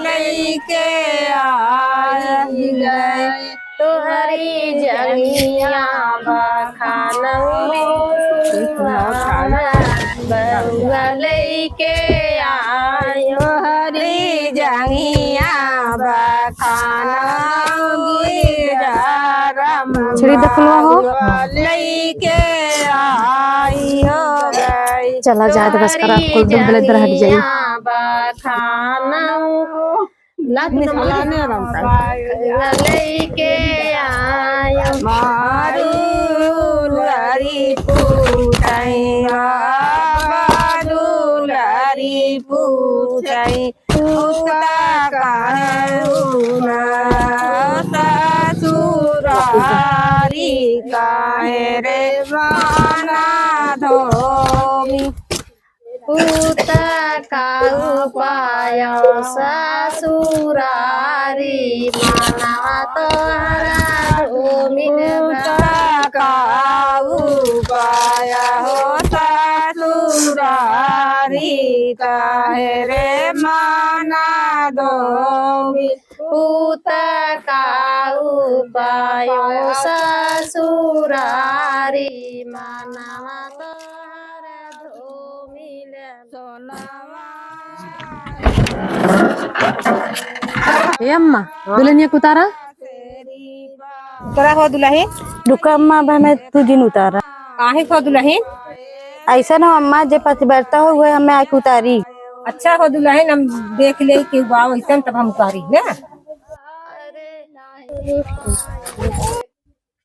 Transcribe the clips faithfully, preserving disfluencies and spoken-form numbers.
लइके आई गए तोहरी जंगिया बखानऊ। बउआ लइके आई तोहरी जंगिया बखानऊ। छिड़ी देखलो हो। लइके आई हो गई चला जाए तो बस करा, कुल दुख दलिद्र हट जाई। बखानऊ। लत मिसलाने रंग का। लइके आयो। मारू लरी पूछई, मारू लरी पूछई, पूछता कहूँ ना ससुरारी काहे रे माना धोमी। पूत का उपाय ससुरारी मनवा तोहरा धूमिल पूत बा। का उपाय हो ससुरारी काहे रे माना धोमी। पूत का उपाय ससुरारी मनवा तोहरा धूमिल ए अम्मा, दुल्हनिया के उतारा। उतारा हो दुल्हन। रुका अम्मा, अब हमें तू जिन उतारा। काहे हो दुल्हन? ऐसा ना अम्मा, जे पतिव्रता हो, वह हमें आके उतारी। अच्छा हो दुल्हन, हम देख ले के बा वैसन, तब हम उतारी ना।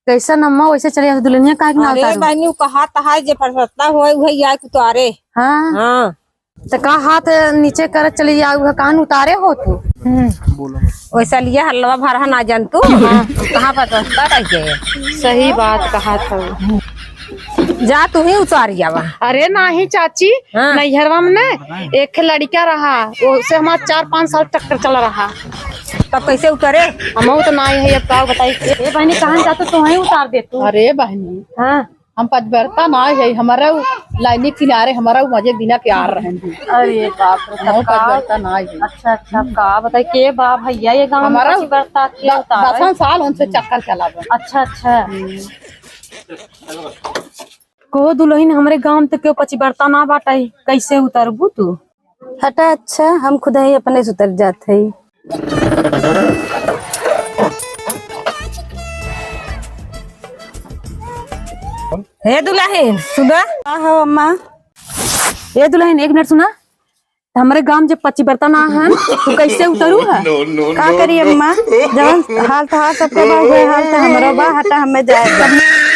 कैसन अम्मा, वैसे चली आवा, दुल्हनिया काहे के ना अरे उतारू? बहनी, उ कहा तहा जे पतिव्रता होए, उहे आए के उतारे। हाँ। हाँ। तो का हाथ नीचे करत चली आऊ है, कान उतारे हो तू? हम्म। वैसा लिया हलवा भरहा ना जान तू। हाँ। कहाँ पतिव्रता रह गए? सही बात कहा था। जा तू ही उतारी आवा। अरे नाही चाची, हाँ। नैहरवा में ना एक लड़का रहा, उससे हमारा चार पाँच साल टक्कर चला रहा। तब कैसे उतरे? हमहू तो नाही है, अब का बताई। ए बहनी, कहाँ जातू, तोहई उतार देतू। अरे बहनी, हाँ। हम पतिव्रता नाही है, हमारा उ लाइनी किनारे हमारा उ मजे बिना प्यार रहन दी। अरे बाप रे, हम तब का? पतिव्रता नाही है। अच्छा, अच्छा, का बताई, के बा भैया ये गाँव में हमारा पतिव्रता के द-, उतारे? दसन साल उनसे चक्कर चला बा। अच्छा, अच्छा। हम्म। को दुल्हन, हमरे गाँव में तो केहू पतिव्रता ना बाटइ, कैसे उतरबू तू? हटा, अच्छा, हम खुदही अपने से उतर जात हई। हे दुल्हन, सुना। का हो अम्मा? ए दुल्हन, एक मिनट सुना। हमरे गाँव में जब पतिव्रता ना हन, तो कैसे उतरू है? का करी अम्मा, जवन हाल तो हाल सबके बा, उहे हाल तो हमरो बा, हटा हमें जाए दे।